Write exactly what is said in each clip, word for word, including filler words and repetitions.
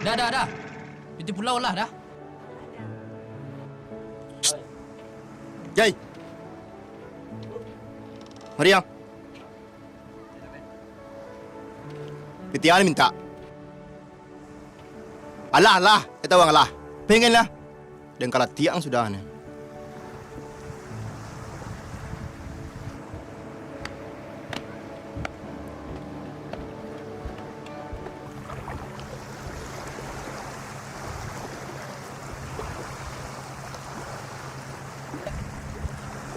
Dah, dah, dah. Itu pulau lah, dah. Jai. Mariam. Pitian minta. Alah, alah, kita uang alah. Pengen lah. Dan kalau tiang sudah ni.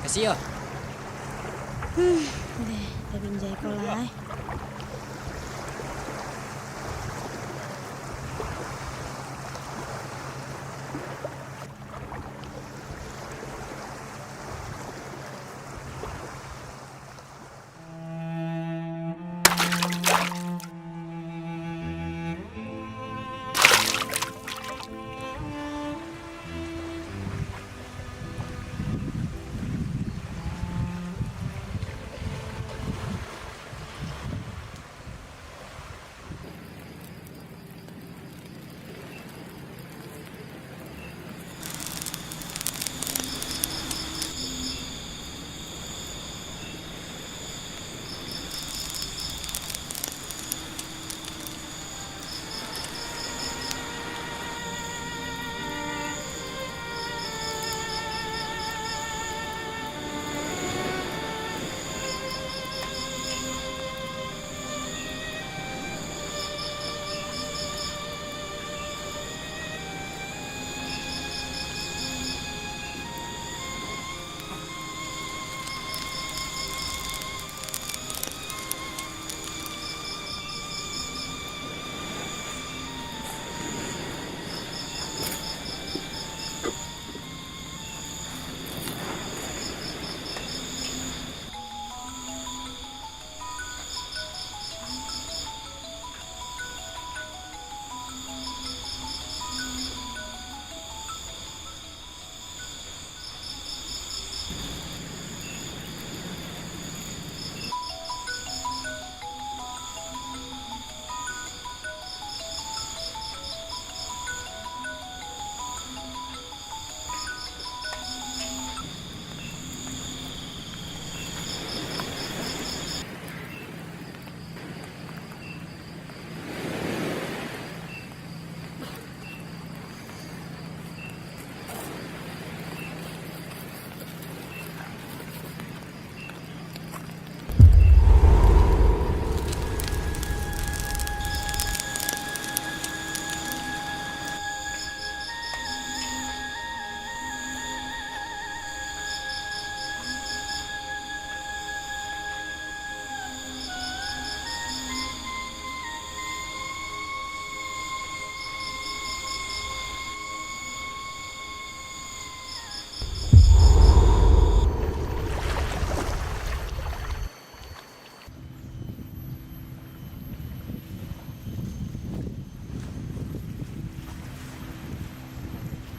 Kasih yo. Hmm, deh, tabinjai ko lah, eh.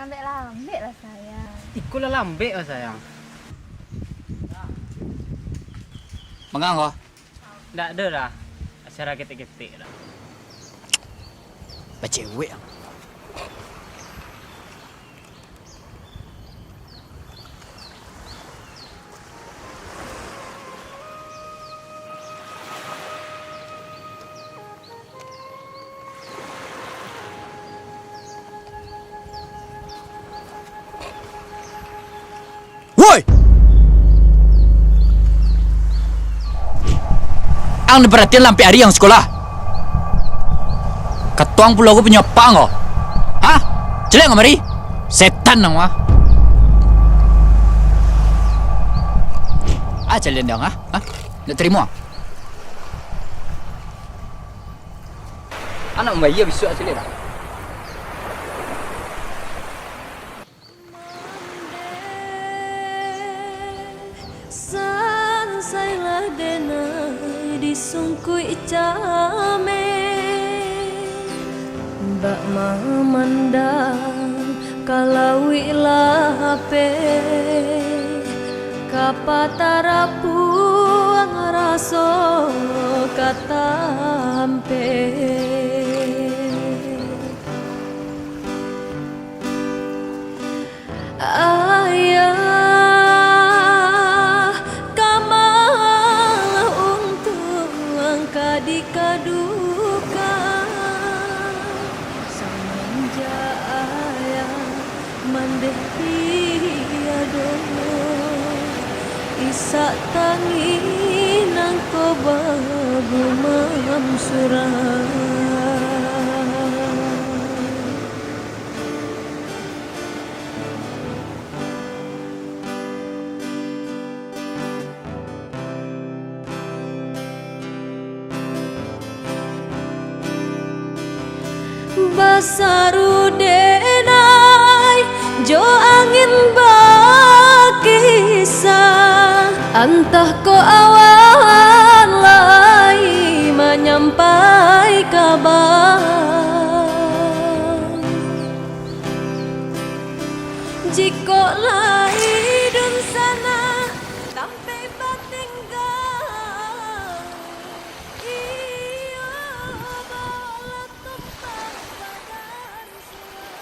Ambek lah, ambek lah, sayang. Iko lah lambek lah, sayang. Mangang ko? Ndak ado dah. Acara ketek-ketek dah. Bacewek ang. Woi! Ang diparatian lampek ari ang sikola. Katuang pulo ko punyo apak ang ko? Hah? Caliak ang kamari! Setan ang mah! Ah, caliak ang, ah? Hah? Ndak tarimo ang? Anak mambayia bisuak caliak ang. Sansailah denai disungkuik cameh, bak mamandang ka lauik lapeh, ka patarapuang raso ka tampeh. Kaduka samanjak ayah mandeh tiado, isak tangih nangko bagumam surang. Basaru denai jo angin bakisah, antah kok awan lai manyampai kaba. Jikok lai dunsanak tampek batingga, iyo, balatuk pangkadan surang.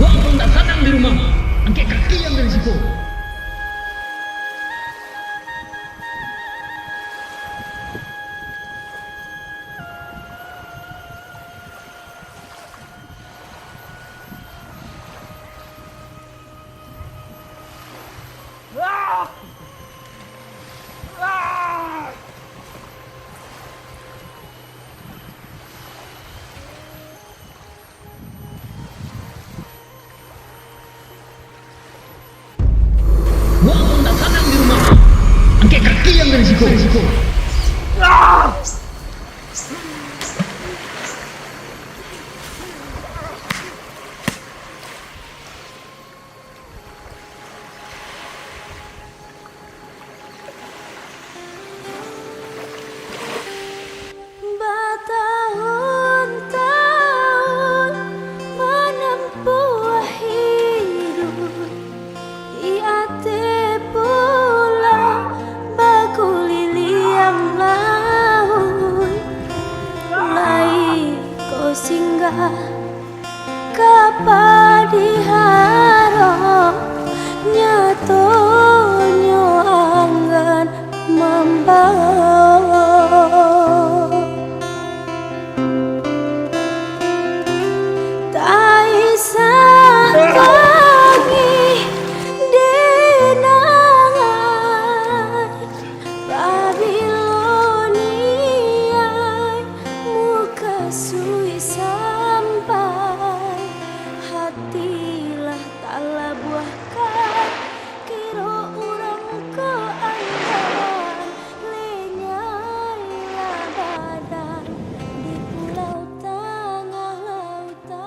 Wak kok ndak sanang di rumah, angkek kaki ang dari siko. Wak kok ndak sanang di rumah, angkek kaki ang dari siko. Batahun-tahun manampuah hiduik di ateh pulau bakuliliang lauik, lai ko singgah ka Padiharo, nyatonyo anggan mambawo. Taisah tangih denai, Babiloniai mukasuik sampai, hati lah talabuahkan, kiro urang ko anggan, lenyailah badan di pulau tangah lautan.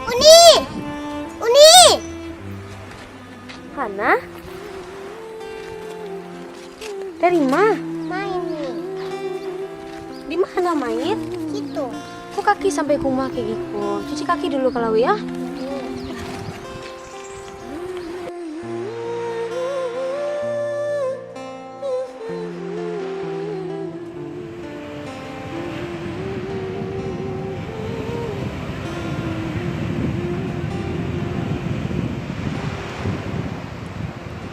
Uni! Uni! Hana? Dari ma? Main ni. Di ma Hana main? Situ. Kok kaki sampai kumah kayak gitu? Cuci kaki dulu kalau ya.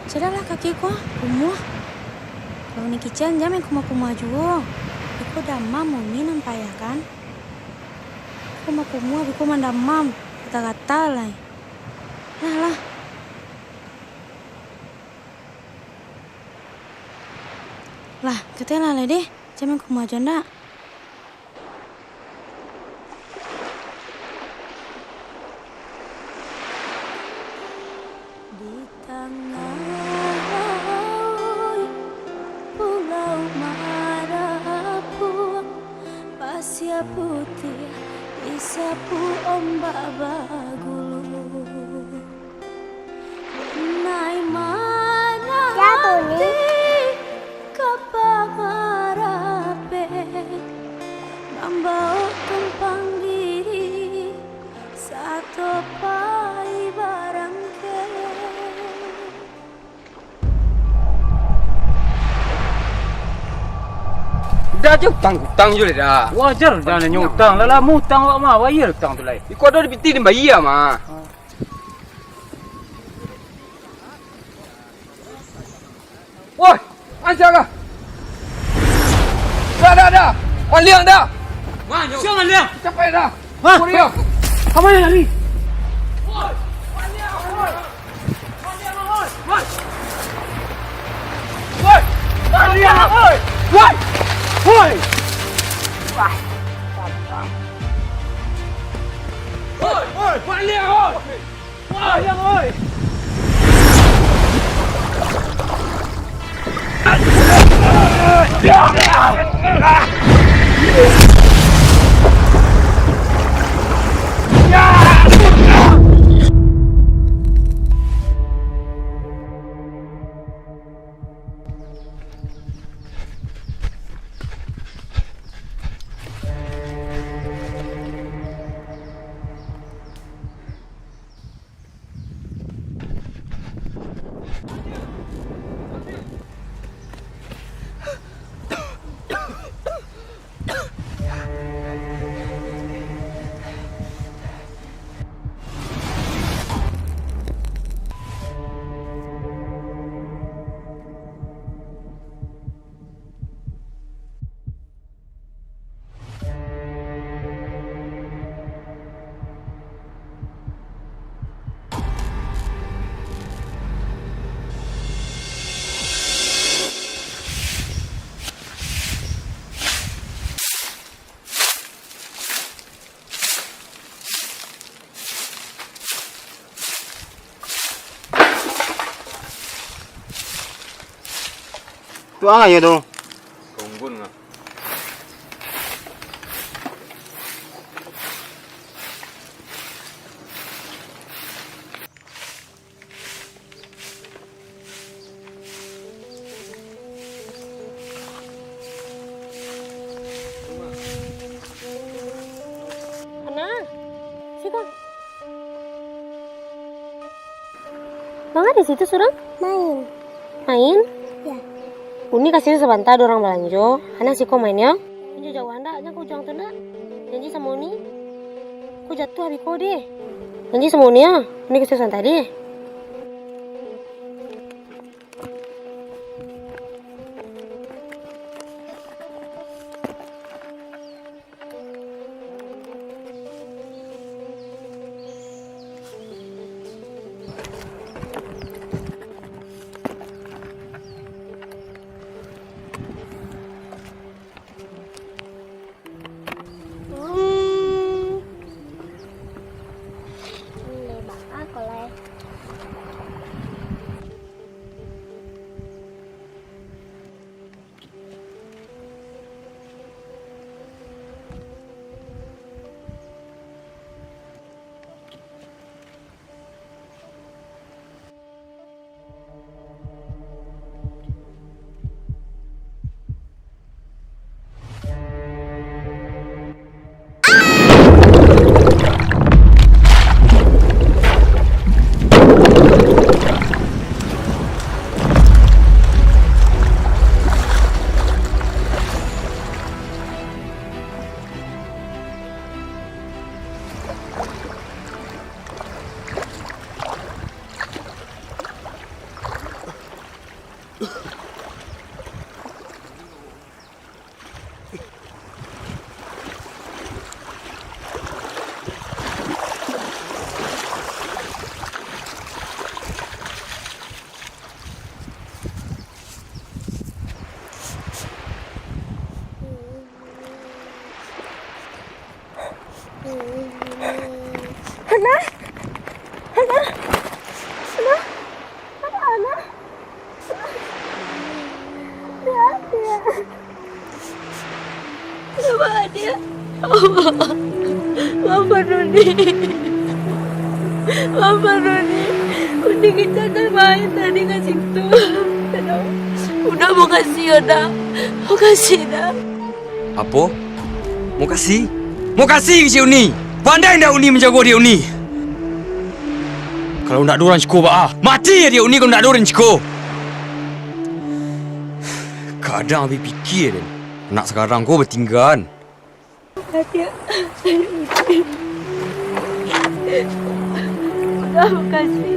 Cadalah kaki ko, kumuah. Kalau ni kicen, jan main kumuah-kumuah juo. Biko damam uni nan payah kan. Kumuah-kumuah, biko mandamam, gatal-gatal lai. Lah, lah. Lah, kateh lah lai deh, jan main kumuah juo ndak. Di tangah lauik pulau marapuang, pasia putiah disapu ombak bagulu. Nai mana Dah je utang-utang je lah dah. Wajar dah nanya utang. Lah lamo utang awak mah, bayar utang tu lai. Iko ado di piti den bayar mah. Woi, anjak kah? Dah, dah, dah. Maliang dah. Sia maliang? Capai dah. Hah? Kuria. Ka ma lari? Woi, maliang, woi. Maliang, woi. Woi. Woi. Maliang, woi. Woi. Woi. Woi. Woi. Maliang, woi. Tu ang ayo tu. Kunggun lah. Ana, siko. Manga di situ surang? Main. Main? Ya. Uni ka situ sabanta, ado urang balanjo. Ana siko main yo. Inyo jauah ndak, jan ka ujuang tu ndak. Janji samo Uni. Ko jatuah biko deh. Janji samo Uni yo. Uni ka situ sabanta deh. Hmm. Ini baa ko lai. Ana? Ana? Ana? Ana? Ana? Dia, dia. Kenapa dia? Allah. Maafkan Uni. Maafkan Uni. Uni kecil main tadi ka situ. Udah, makasih yo, Nak. Makasih, Nak. Apo? Mukasih? Mukasih ka Uni! Pandai ndak Uni manjago adiak Uni? Kalau ndak ado urang siko baa? Mati adiak Uni kalau ndak ado urang siko! Kadang abih pikia den. Nak sakarang ko batinggaan. Udah, makasih.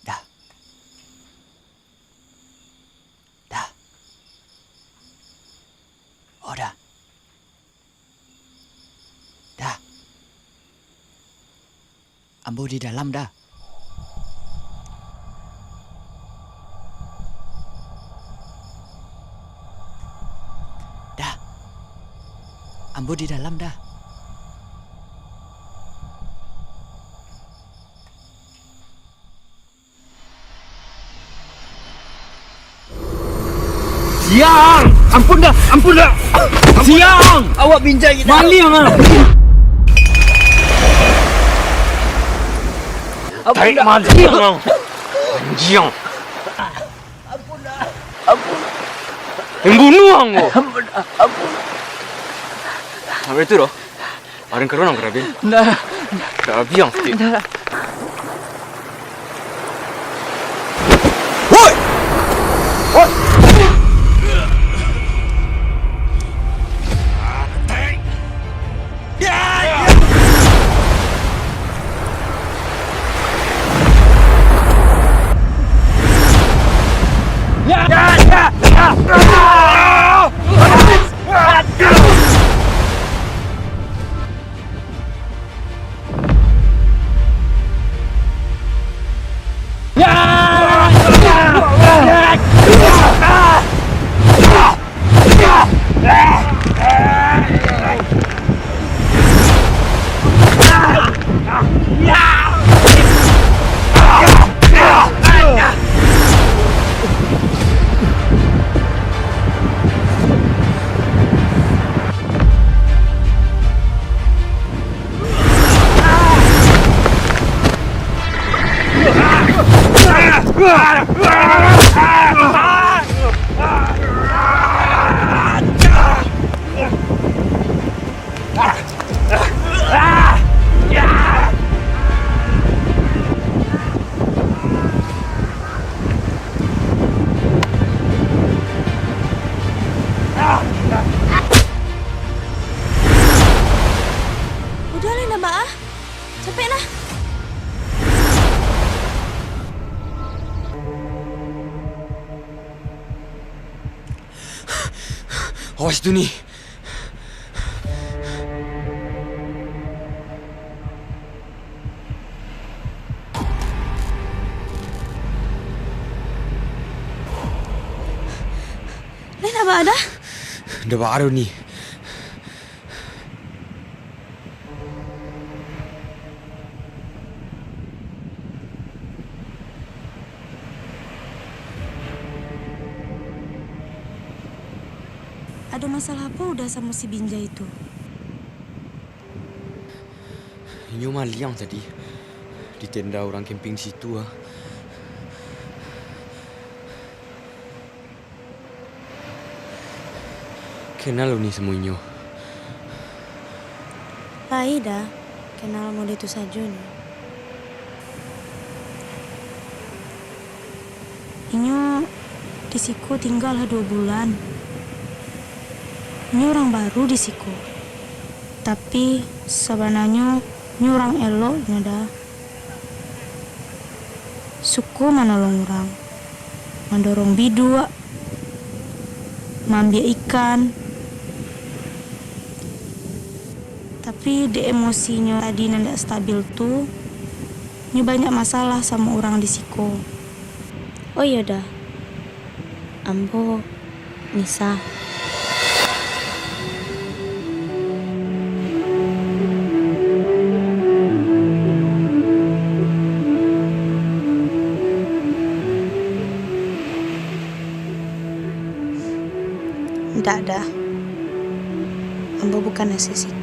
Dah. Dah. Oh, dah. Dah. Ambo di dalam, dah. Dah. Ambo di dalam, dah. Siang! Ampun dah, ampun dah. Siang! Awak binjai kita. Maliang ah. Ampun dah. Tarik maliang ah. Anjiang. Ampun dah. Ampun. Pembunuh ang ko. Ampun dah. Ampun. Sampai itu doh. Aden karuan ang karabian. Ndak. Karabian, Stik. Ndak. Woi! Woi! Udah lah, Nabak, ah. Capek lah. Awas tu ni. Abah ada? Ndak baa doh, Ni. Ado masalah apo Uda samo si Binjai tu? Inyo maliang tadi di tenda urang kemping di situ, ah. Kenal Uni samo inyo? Lai Da, kenal mode tu sajo nyo. Inyo di siko tingga lah duo bulan. Inyo urang baru di siko. Tapi, sabananyo, inyo urang elok nyo Da. Suko manolong urang, mandorong biduak, maambiak ikan. Tapi, dek emosinyo tadi nan indak stabil tu, nyo banyak masalah samo urang di siko. Oh iyo Da, ambo Nisa. Ndak Da, ambo bukan asa siko.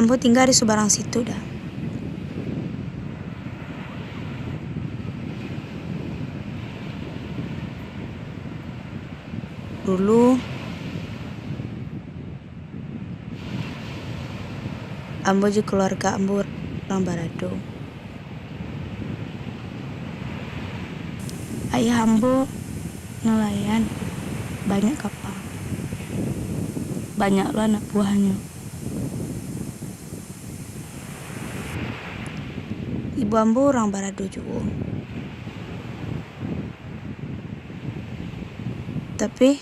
Ambo tingga di subarang situ Da. Dulu, ambo jo kaluarga ambo urang barado. Ayah ambo nalayan banyak kapa. Banyak lo anak buahnyo. Ibu ambo urang barado juo. Tapi,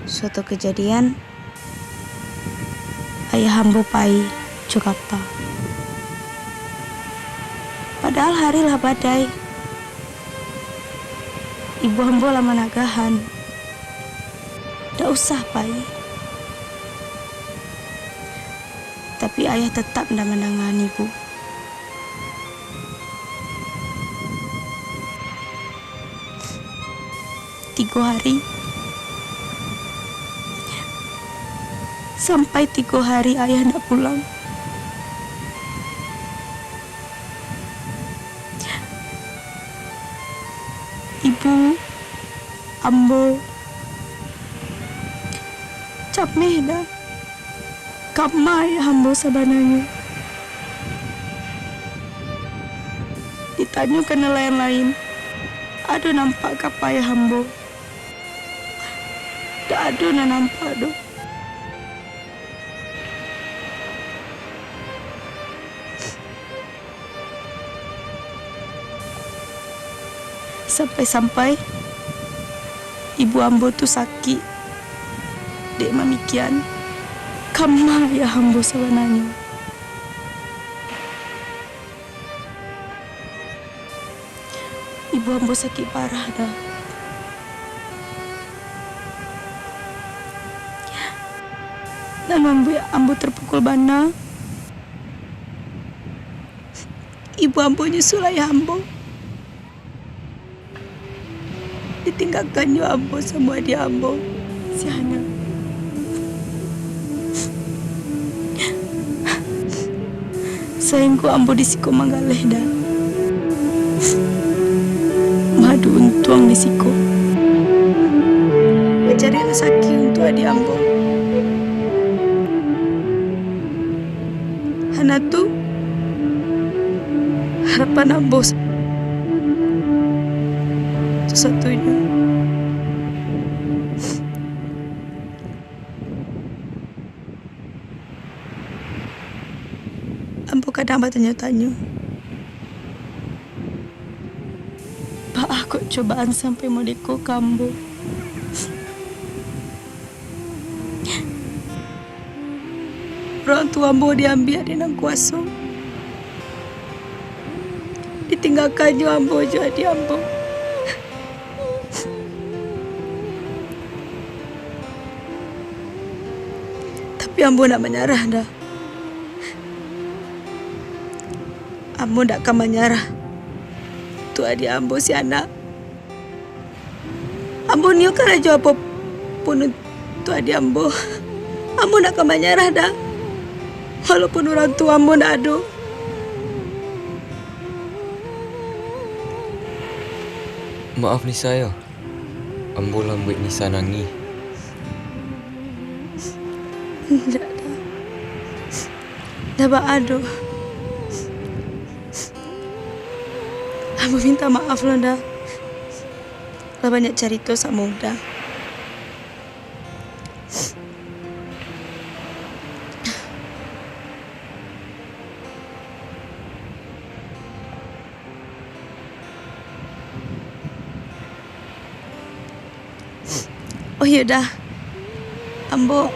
suatu kajadian, ayah ambo pai jo kapa. Padahal hari lah badai. Ibu ambo lah managahan, "Ndak usah pai." Tapi ayah tatap ndak mandanga ibu. Tigo hari. Sampai tigo hari ayah ndak pulang. Ibu ambo cameh Da. Kama ayah ambo sabananyo? Ditanyo ka nalayan lain, ado nampak kapa ayah ambo? Ndak ado nan nampak doh. Sampai-sampai ibu ambo tu sakik dek mamikian kama ayah ambo sabananyo. Ibu ambo sakik parah Da. Nan mambuek ambo tarpukul bana, ibu ambo nyusul ayah ambo. Ditinggakan jo ambo samo adiak ambo, si Hana. Sainggo ambo di siko manggaleh Da, maadu untuang di siko, mancari rasaki untuak adiak ambo. Hana tu harapan ambo satu-satunyo. Ambo kadang batanyo-tanyo, cobaan sampai modeko ka ambo. Urang tuo ambo diambiak dek nan kuaso. Ditinggakannyo ambo jo adiak ambo. Tapi ambo ndak manyarah doh. Ambo ndak ka manyarah. Untuak adiak ambo si anak. Ambo nio karajo apo pun untuak adiak ambo. Ambo ndak ka manyarah doh. Walaupun urang tuo ambo ndak ado. Maaf, Nisa, yo. Ambo lah mambuek Nisa nangih. Indak, Da. Ndak baa doh. Ambo minta maaf lo, Da. Lah banyak carito samo Uda. Oh iyo, Da, ambo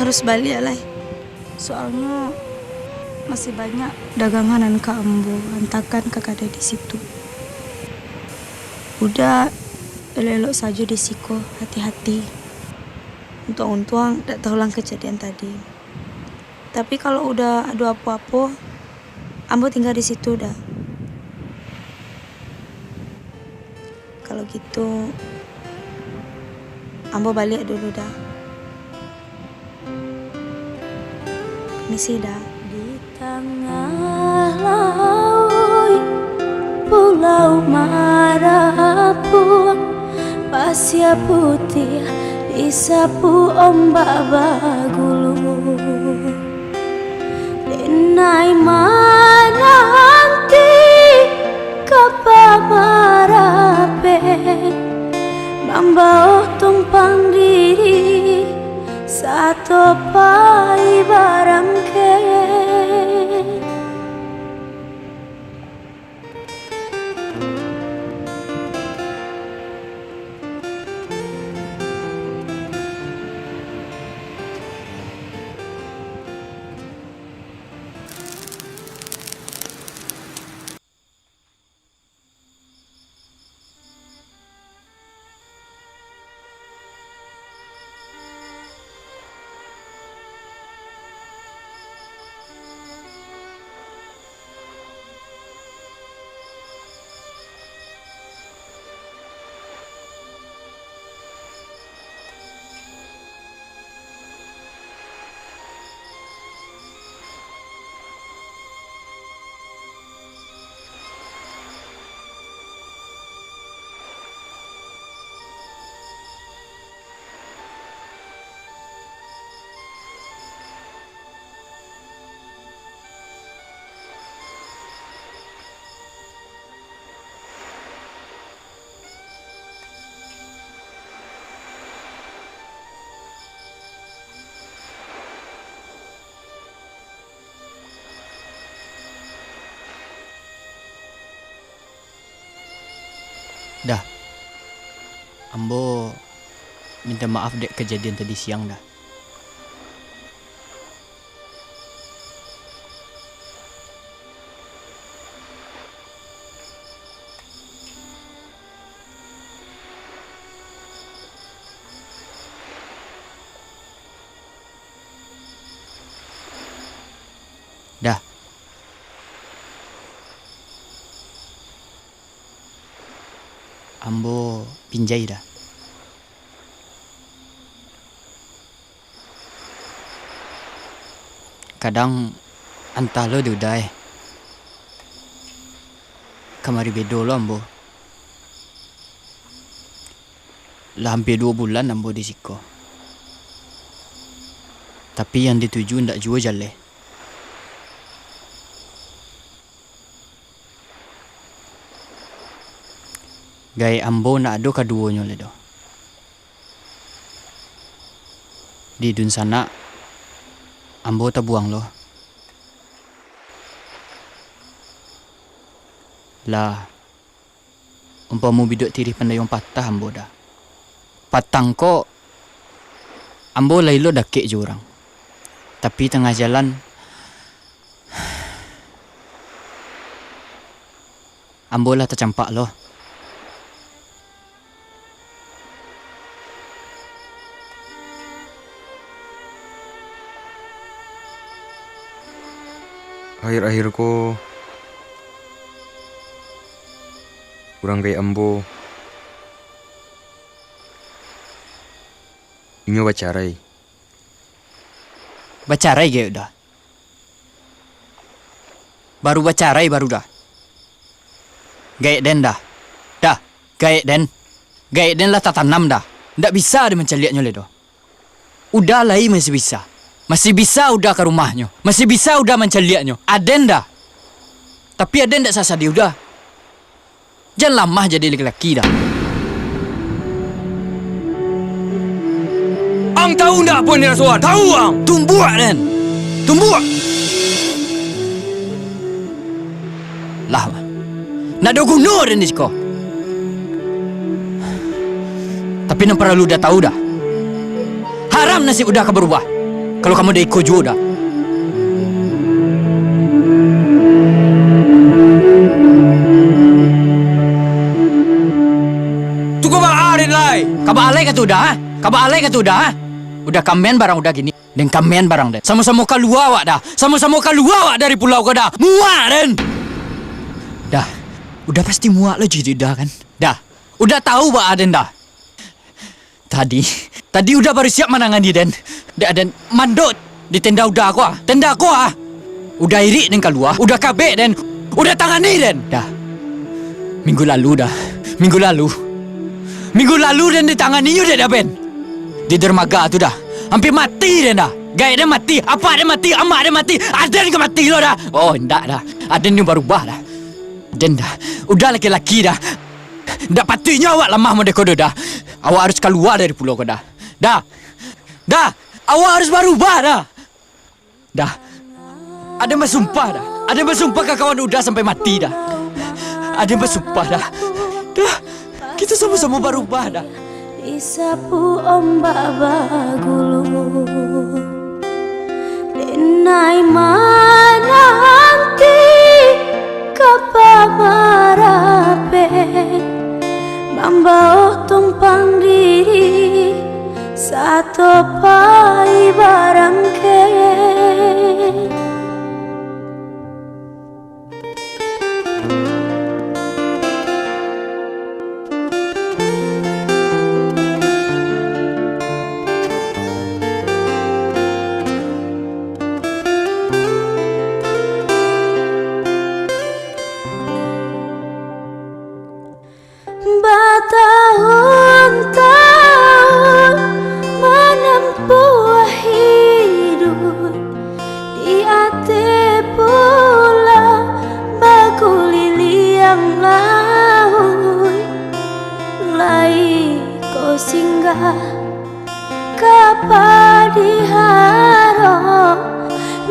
harus baliak lai. Soalnyo masih banyak dagangan nan ka ambo antakan ka kadai di situ. Uda, elok-elok sajo di siko, hati-hati. Untuang-untuang dak taulang kajadian tadi. Tapi kalau Uda ado apo-apo, ambo tingga di situ, Da. Kalau gitu, ambo baliak dulu, Da. Misi, Da. Di tangah lauik, pulau marapuang, pasia putiah disapu ombak bagulu. Denai mananti ka pamarapek, mambaok tumpang diri, sato pai barangkek. Dah. Ambo minta maaf dek kajadian tadi siang, dah. Dah. Ambo pinjai, dah. Kadang antah lo di Uda, eh. Kamari bedo lo ambo. Lah ampia duo bulan ambo di siko. Tapi yang dituju indak juo jaleh. Gaek ambo nak ado kaduonyo lai doh. Di dunsanak ambo tabuang lo. Lah, Umpamo biduak tirih pandayuang patah ambo, Da. Patang ko, ambo lai lo dakek jo urang. Tapi tangah jalan, ambo lah tacampak lo. Akhir-akhir ko, urang gaek ambo, inyo bacarai. Bacarai gaek, Da? Baru bacarai baru, Da? Gaek den, Da. Da, gaek den. Gaek den lah tatanam, Da. Ndak bisa den mancaliaknyo lai doh. Uda lai masih bisa. Masih bisa Uda ka rumahnyo. Masih bisa Uda mancaliaknyo. Aden, Da. Tapi aden ndak sasadi Uda. Jan lamah jadi laki-laki, Da. Ang tahu ndak apo nan den rasokan? Tahu ang? Tumbuak den. Tumbuak. Lah, mah. Ndak ado guno den di siko. Tapi nan paralu Uda tahu, Da. Haram nasib Uda ka barubah, kalau ka model iko juo, Da. Tu ka baa den lai? Ka baa lai ka tu, Da, ha? Ka baa lai ka tu, Da, ha? Uda kamen barang Uda kini. Den kamen barang den. Samo-samo kalua awak, Da. Samo-samo kalua awak dari pulau ko, Da. Muak den. Da, Uda pasti muak lo jadi Uda, kan? Da, Uda tahu baa den, Da. Tadi, tadi Uda baru siap manangani den. Dek den mandok di tenda Uda ko, ah. Tenda ko, ah. Uda irik den kalua, Uda kabek den, Uda tangani den. Da. Minggu lalu, Da. Minggu lalu. Minggu lalu den ditanganinyo dek Daben. Di dermaga tu, Da. Ampia mati den, Da. Gaek den mati, apak den mati, amak den mati, aden ka mati lo, Da. Oh, indak, Da. Aden ni barubah, Da. Aden, Da. Uda laki-laki, Da. Ndak patuiknyo awak lamah model ko doh, Da. Awak harus kalua dari pulau ko, Da. Da. Da. Awak harus barubah, Da. Da. Aden basumpah, Da. Aden basumpah ka kawan Uda sampai mati, Da. Aden basumpah, Da. Da. Kito samo-samo barubah, Da. Disapu ombak bagulu, denai mananti ka pamarape, mambaok tumpang diri sato pai barangke. Batahun-tahun manempuah iduik di ateh pulau bakuliliang lauik, lai ko singgah ka Padiharo,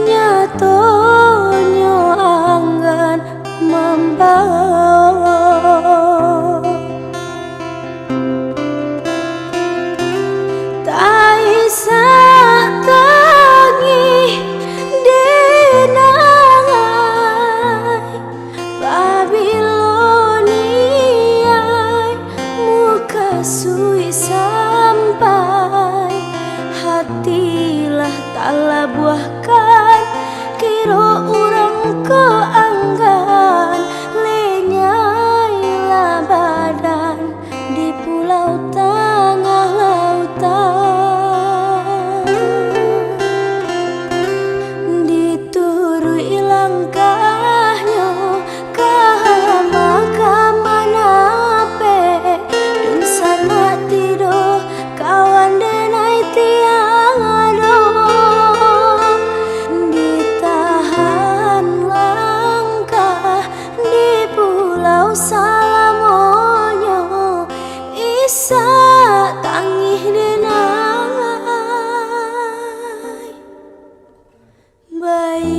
nyatonyo anggan mambaok. Taisak tangih denai, pabilo niai mukasuik sampai, hati lah talabuahkan, kiro urang ko anggan, lenyailah badan di pulau tangah lautan. Dituruik langkahnyo ka makam manape, dunsanak tido kawan denai tiang ado. Ditahan langkah di pulau salamonyo, isak tangih denai. Bai